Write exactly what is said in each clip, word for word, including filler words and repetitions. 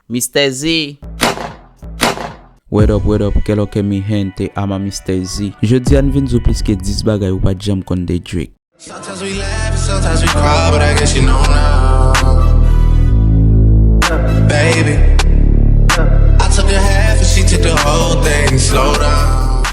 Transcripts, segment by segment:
Mister Z. What up, what up, que lo que mi gente, ama Mister Z. Jodi a n vin di w plis ke dis bagay ou pa t janm konn de Drake. Sometimes we laugh and sometimes we cry, but I guess you know now. Baby, I took a half and she took the whole thing. Slow down.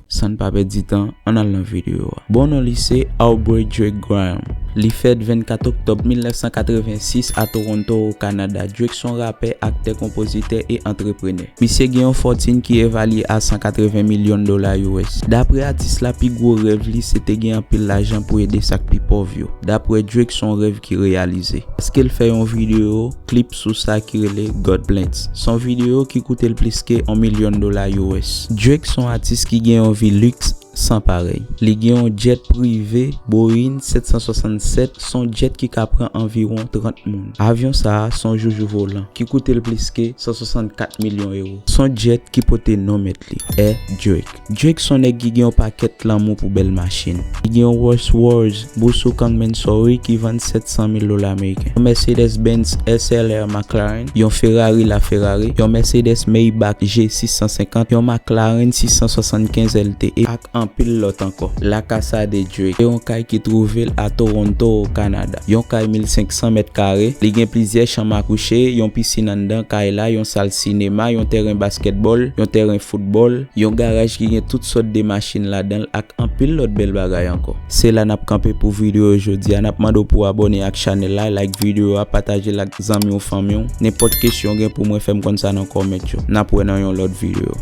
San n pa pèdi tan, ann al nan videyo a. Bon non li se Aubrey Drake Graham. Li fèt vennkat oktòb mil nèf san katrevensis a Toronto, o Kanada. Drake se yon rapè, aktè, konpozitè e antreprenè. Misye gen yon fòtin ki evalye a san katreven milyon dola U S. Dapre atis la, pi gwo rèv li se te gen anpil lajan pou ede sa k pi pòv yo. Dapre Drake, se yon rèv ki reyalize. Paske l fè yon videyo klip sou sa ki rele God Blends. Se yon videyo ki koute l plis ke yon milyon dola U S. Drake se yon atis ki gen yon vi liks san parèy. Li gen yon djèt prive Boeing sèt san swasannsèt, se yon djèt ki ka pran anviwon trant moun. Avyon sa a se yon joujou volan ki koute l plis ke san swasannkat milyon ewo. Se yon djèt ki pote non mèt li, Air Drake. Drake se yon nèg ki gen yon pakèt lanmou pou bèl machin. Li gen yon Rolls Royce, Busu Kang Mansory ki vann sèt san mil dola ameriken. Yon Mercedes Benz S L R McLaren, yon Ferrari LaFerrari, yon Mercedes Maybach G sis san senkant, yon McLaren sis san swasannkenz L T E ak anpil lòt ankò. La Casa de Drake, se yon kay ki twouve l a Toronto, o Kanada. Yon kay mil senk san mèt kare, li gen plizyè chanm a kouche, yon pisin anndan kay la, yon sal sinema, yon tèren baskètbòl, yon tèren foutbòl, yon garaj ki gen tout sòt de machin ladan l ak anpil lòt bèl bagay ankò. Se la n ap kanpe pou videyo jodi a. N ap mande w pou w abòne ak chanèl la, like videyo a, pataje l ak zanmi w, fanmi w. Nenpòt kesyon w gen pou mwen, fè m konn sa nan kòmant yo. N ap wè nan yon lòt videyo.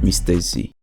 Mister Z.